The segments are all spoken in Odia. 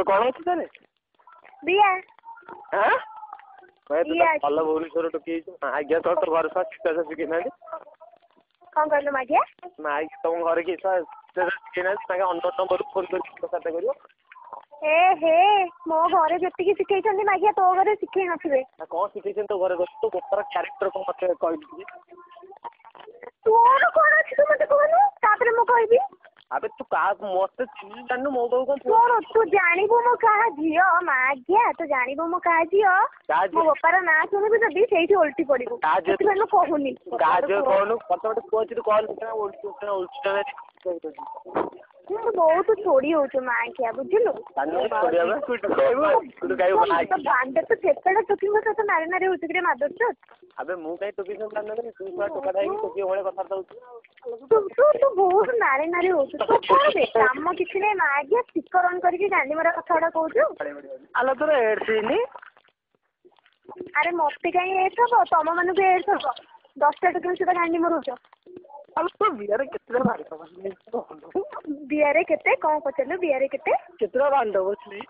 ତୋର କ'ଣ ଅଛି ତାହେଲେ? ବିଆ। ଆଁ, ଭାଇ, ତୁ ବିଆ। ତ ଭଲ ଭୁବନେଶ୍ୱର ଟୋକି ହେଇଛୁ। ଆଜ୍ଞା, ତୋର ତୋ ଘରେ ଶଳା ଶିଷ୍ଟାଚାର ଶିଖେଇ ନାହାନ୍ତି? କ'ଣ କହିଲୁ ମାଗିଆ? ମାଇକ୍, ତମ ଘରେ କିଏ ଶଳା ଶିଷ୍ଟାଚାର ଶିଖେଇ ନାହାନ୍ତି? ତାଙ୍କେ ଅନ୍ୟ ନମ୍ବରରୁ ଫୋନ୍ କରିକି କଥାବାର୍ତ୍ତା କରିବ। ଏ ହେ, ମୋ ଘରେ ଯେତିକି ଶିଖେଇଛନ୍ତି ମାଗିଆ, ତୋ ଘରେ ଶିଖେଇ ନଥିବେ। ନା, କ'ଣ ଶିଖେଇଛନ୍ତି ତୋ ଘରେ କହିଲୁ? ତୋ ବୋପାର କ୍ୟାରେକ୍ଟର କ'ଣ ମତେ କହିଲୁ ଟିକେ। ତୋର କ'ଣ ଅଛି ତୁ ମତେ କହୁନୁ, ତାପରେ ମୁଁ କହିବି। ଆବେ, ତୁ କାହାକୁ ମତେ ଚିହ୍ନି ଜାଣିନୁ, ମୋ ପାଖକୁ କ'ଣ ଶୁଣୁ, ତୁ ଜାଣିବୁ ମୁଁ କାହା ଝିଅ ମାଗିଆ? ତୁ ଜାଣିବୁ ମୁଁ କାହା ଝିଅ? କାହା ମୋ ଝିଅ? ବୋପାର ନାଁ ଶୁଣିବୁ ଯଦି ସେଇଠି ଓଲଟି ପଡିବୁ। କାହା ଝିଅ? ସେଥିପାଇଁ ମୁଁ କହୁନି। କାହା ଝିଅ କହୁନୁ ମତେ। ଗୋଟେ ପୁଅ ଅଛି, ତୁ କଲ୍ ଓଲଟି ଓଲଟି। ତୁ ବହୁତ ଛୋଡି ହଉଛୁ ମାଗିଆ, ବୁଝିଲୁ? ଆବେ, ବାଣ୍ଡ, ତୁ କେତେଟା ଟୋକିଙ୍କ ସହିତ ନାରୀ ନାରୀ ହଉଛୁ କିରେ ମାଦରଚୋଦ? ମୁଁ କାଇଁ ଟୋକି ସହିତ ନାରୀ ନାରୀ? ତୁ ଶଳା ଟୋକାଟା ହେଇକି ଟୋକି ଭଳିଆ କଥାବାର୍ତ୍ତା ହଉଛୁ। ତୁ ତୁ ତୁ ବହୁତ ନାରୀ ନାରୀ ହଉଛୁ। ତୁ କ'ଣ ବେ, କାମ କିଛି ନାହିଁ ମାଗିଆ, ସ୍ପିକର ଅନ୍ କରିକି ଗାଣ୍ଡି ମରା କଥା ଗୁଡା କହୁଛୁ। ଆଲୋ, ତୋର ଏଡ୍ସ ହେଇନି? ଆରେ, ମତେ କାହିଁ ଏଡ୍ସ ହବ? ତମ ମାନଙ୍କୁ ଏଡ୍ସ ହବ, 10ଟା ଟୋକିଙ୍କ ସହିତ ଗାଣ୍ଡି ମରଉଛ। ଆଲୋ, ତୋ ବିଆରେ କେତେଟା ବାଣ୍ଡ ବସିଲେଣି କହୁନୁ? ବିଆରେ କେତେ? କ'ଣ ପଚାରିଲୁ? ବିଆରେ କେତେ? କେତେଟା ବାଣ୍ଡ ବସିଲେଣି?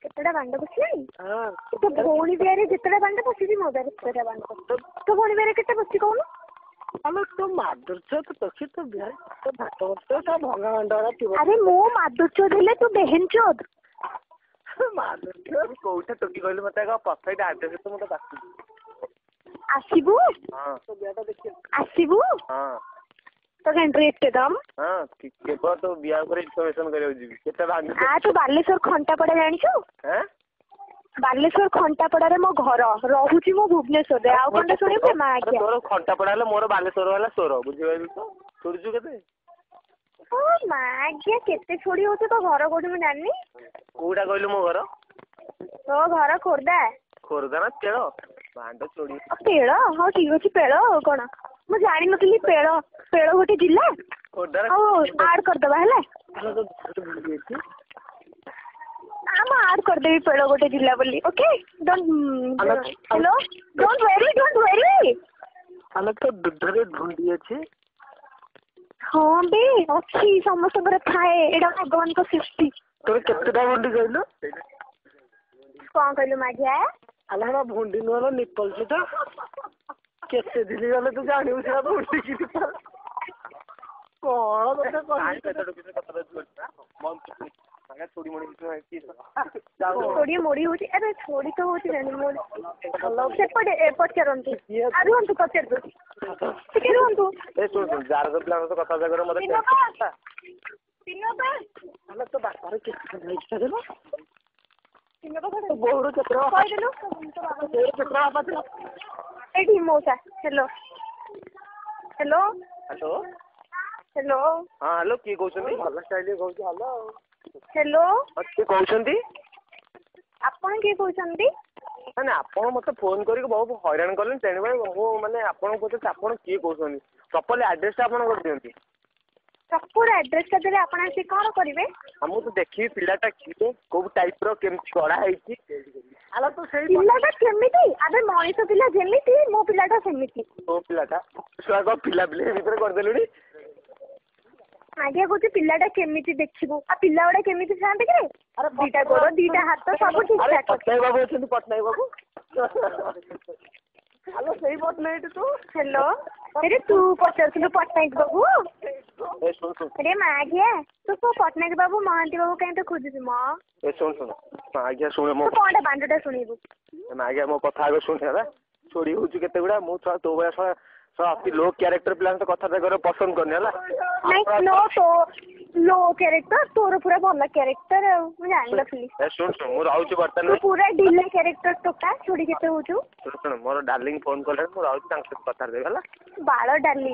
କେତେଟା ବାଣ୍ଡ ପଶିଲାଣି? ହଁ। ତୋ ଭଉଣୀ ବିଆରେ ଯେତେଟା ବାଣ୍ଡ ପଶିଛି, ମୋ ବିଆରେ ସେତେଟା ବାଣ୍ଡ ପଶିଛି। ତୋ ଭଉଣୀ ବିଆରେ କେତେ ପଶିଛି କହୁନୁ? ଆଲୋ, ତୋ ମାଦରଚୋଦ ଟୋକି, ତୋ ବିଆରେ କେତେ ଭାତ ବସିଥିବ ତା ଭଙ୍ଗା ବାଣ୍ଡ ଗୁଡା ଥିବ। ଆରେ, ମୋ ମାଦରଚୋଦ ହେଲେ ତୁ ବେହେନଚୋଦ। ମାଦରଚୋଦ। କୋଉଟା ଟୋକି କହିଲୁ ମତେ ଆଗ, ପରଫେକ୍ଟ ଆଡ୍ରେସ ତ ମୁଁ ତ ଡାକୁଛି। ଆସିବୁ? ହଁ। ତୋ ବିଆଟା ଦେଖିବା। ଆସିବୁ? ହଁ। ତୋ ଗାଣ୍ଡିରେ ଏତେ ଦମ୍? ହଁ, କେବଳ ତୋ ବିଆ ଉପରେ ଇନଫର୍ମେସନ କରିବାକୁ ଯିବି, କେତେ ବାଣ୍ଡ। ଆ, ତୁ ବାଲେଶ୍ୱର ଖଣ୍ଟାପଡା ଜାଣିଛୁ? ଆଁ? ବାଲେଶ୍ୱର ଖଣ୍ଟାପଡାରେ ମୋ ଘର, ରହୁଛି ମୁଁ ଭୁବନେଶ୍ୱରରେ। ଆଉ କଣଟା ଶୁଣିବୁ ମା? ଆରେ, ଆଜ୍ଞା। ତୋର ଖଣ୍ଟାପଡା ହେଲେ ମୋର ବାଲେଶ୍ୱର ହେଲା ସୋର, ବୁଝିପାରିଲୁ ତ? ଶୁଣୁଛୁ କେତେ? ହଁ ମାଗିଆ, କେତେ ଛୋଡି ହଉଛୁ। ତୋ ଘର କୋଉଠି ମୁଁ ଜାଣିନି। କୋଉଟା କହିଲୁ ମୋ ଘର? ତୋ ଘର ଖୋର୍ଦ୍ଧା। ଖୋର୍ଦ୍ଧା ନା ପେଳ, ବାଣ୍ଡ ଚୋଡି। ଆଉ ପେଳ? ହଉ ଠିକ ଅଛି, ପେଳ ଆଉ କ'ଣ। ମୁଁ ଜାଣିନଥିଲି ପେଳ, ପେଳ ଗୋଟେ ଜିଲ୍ଲା। ଖୋର୍ଦ୍ଧାରେ। ହଉ, ଆଡ୍ କରିଦବା ହେଲା। ଆଲୋ, ତୋ ବିଆରେ ଭୁଲି ଯାଇଛି। ମୁଁ ଆଡ୍ କରିଦେବି ପେଳ ଗୋଟେ ଜିଲ୍ଲା ବୋଲି। Okay, don't, hello, don't worry, don't worry. ଆଲୋ, ତୋ ଦୁଧରେ ଭୁଣ୍ଡି ଅଛି? ହଁ ବେ, ଅଛି, ସମସ୍ତଙ୍କର ଥାଏ, ଏଇଟା ଭଗବାନଙ୍କ ସୃଷ୍ଟି। ତୋର କେତେଟା ଭୁଣ୍ଡି କହିଲୁ? କ'ଣ କହିଲୁ ମାଗିଆ? ଆଲୋ, ସେଟା ଭୁଣ୍ଡି ନୁହଁ ଲୋ, ନିପଲ ସେଟା। କେତେ ଦିନ ଗଲେ ତୁ ଜାଣିବୁ ସେଟା ଭୁଣ୍ଡି କି ନିପଲ। କଣ ତତେ କହିବି? ଛୋଡି ମୋଡି ହଉଛି। ଆରେ, ଛୋଡି ତ ହଉଛି ଜାଣି ମୋଡି। ସେପଟେ ପଚାରନ୍ତୁ। ଆଉ ରୁହନ୍ତୁ, ପଚାରି ଦଉଛି, ଟିକେ ରୁହନ୍ତୁ। ଏ ଶୁଣ ଶୁଣ, ଯାର ପିଲାଙ୍କ ସହିତ କଥାବାର୍ତ୍ତା କର ମତେ। ବିନୋଦ, ବିନୋଦ। ଆଲୋ, ତୋ ବାପାର କେତେ ପଇସା ଦେଲ? ବିନୋଦ। ତୋ ବୋଉର କେତେଟା ବାପା? କହିଦେଲୁ ତୋ ବାବା। ବୋଉର କେତେଟା ବାପା ଥିଲା? ଏଇଠି ମଉସା। Hello, hello. Hello. Hello. ହଁ, ହ୍ୟାଲୋ, କିଏ କହୁଛନ୍ତି? ଭଲ ଷ୍ଟାଇଲ କହୁଛି ହ୍ୟାଲୋ ଆଉ। ହ୍ୟାଲୋ। ହଁ, କିଏ କହୁଛନ୍ତି? ଆପଣ କିଏ କହୁଛନ୍ତି? ନା ନା, ଆପଣ ମତେ ଫୋନ କରିକି ବହୁତ ହଇରାଣ କଲେଣି, ତେଣୁକରି ମୁଁ ମାନେ ଆପଣଙ୍କୁ ପଚାରୁଛି ଆପଣ କିଏ କହୁଛନ୍ତି। ପ୍ରପରଲି ଆଡ୍ରେସଟା ଆପଣଙ୍କର ଦିଅନ୍ତୁ। ପ୍ରପର ଆଡ୍ରେସଟା ଦେଲେ ଆପଣ ଆସିକି କ'ଣ କରିବେ? ଆଉ ମୁଁ ତ ଦେଖିବି ପିଲାଟା କିଏ, କୋଉ ଟାଇପର, କେମିତି ଗଢ଼ା ହେଇଛି। ଆଲୋ, ତୁ ସେଇ ପିଲାଟା କେମିତି? ଆବେ, ମଣିଷ ପିଲା ଯେମିତି, ମୋ ପିଲାଟା ସେମିତି। କୋଉ ପିଲାଟା? ଛୁଆ କଣ ପିଲା ପିଲି ଭିତରେ କରିଦେଲୁଣି? ଆଜ୍ଞା, କହୁଛି ପିଲାଟା କେମିତି ଦେଖିବୁ? ଆଉ ପିଲା ଗୁଡା କେମିତି ଥାଆନ୍ତି କିରେ? ଦିଟା ଗୋଡ, ଦିଟା ହାତ, ସବୁ ଠିକ ଆରେ, ଠାକ ଅଛି। ପଟ୍ଟନାୟକ ବାବୁ ଅଛନ୍ତି? ପଟ୍ଟନାୟକ ବାବୁ? ଆଲୋ, ସେଇ ପଟ୍ଟନାୟକ ତୁ? ହ୍ୟାଲୋ, ଆରେ ତୁ ପଚାରୁଥିଲୁ ପଟ୍ଟନାୟକ ବାବୁ? ଏ ଶୁଣ ଶୁଣ। ଆରେ ମାଗିଆ, ତୁ କୋଉ ପଟ୍ଟନାୟକ ବାବୁ, ମହାନ୍ତି ବାବୁ କାହିଁ ତ ଖୋଜୁଛୁ ମ? ଏ ଶୁଣ ଶୁଣ ଆଜ୍ଞା, ଶୁଣ ମୋ ତୁ କଣଟା ବାଣ୍ଡଟା ଶୁଣିବୁ? ଆଜ୍ଞା, ମୋ କଥା ଆଗ ଶୁଣ ହେଲା। ଚୋରି ହଉଛି କେତେ ଗୁଡା। ମୁଁ ଶଳା ତୋ ଭଳିଆ ଶଳା ଶଳା ଅତି ଲୋ କ୍ୟାରେକ୍ଟର ପିଲାଙ୍କ ସହିତ କଥାବାର୍ତ୍ତା କରିବାକୁ ପସନ୍ଦ କରୁନି ହେଲା। ନାଇଁ, ନୋ, ତୋ ଲୋ କ୍ୟାରେକ୍ଟର? ତୋର ପୁରା ଭଲ କ୍ୟାରେକ୍ଟର ଆଉ ମୁଁ ଜାଣିନଥିଲି। ଏ ଶୁଣ ଶୁଣ, ମୁଁ ରହୁଛି ତୁ ବର୍ତ୍ତମାନ। ପୁରା ଢିଲା କ୍ୟାରେକ୍ଟର ଟୋକା, ଛୋଡ଼ି କେତେ ହଉଛୁ। ଶୁଣ ଶୁଣ, ମୋର ଡାର୍ଲିଂ ଫୋନ କଲେଣି, ମୁଁ ରହୁଛି, ତାଙ୍କ ସହିତ କଥା ଦେବି ହେଲା। ବାଳ ଡାଲି।